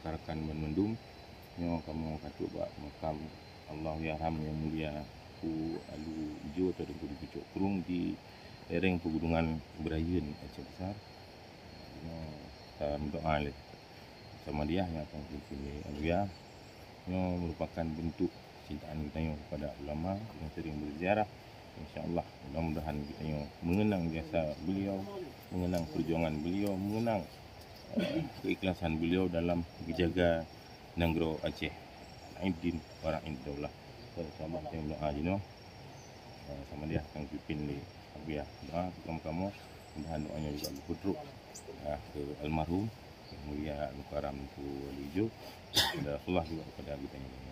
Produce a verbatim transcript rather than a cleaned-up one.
rakan-rakan banmandum. Nyoe kamoe ka trok bak makam Allahyarham nyang mulia Teungku Alu Ijo atau Teungku Cucok Krueng di lereng Pegunungan Berayeuen, Aceh Besar. Nyoe tameudoa lé Samadiyah nyang akan pimpin lé Abuya. Nyoe merupakan bentuk kecintaan geutanyoe kepada ulama yang sering berziarah. Insya Allah, mudah-mudahan geutanyoe mengenang jasa beliau, mengenang perjuangan beliau, mengenang, eh, keikhlasan beliau dalam menjaga nanggroe Aceh. Aiddin wa Ra'iddaulah. So, insya Allah, kita berdoa jinoe. Eh, Samadiyah akan pimpin lé Abuya. Doa kamoe-kamoe, mudahan doa nyoe juga geupeutrok, eh, keu almarhum Yang Mulia Al-Mukarram Teungku Alu Ijo. Dan Rasulullah juga kepada geutanyoe.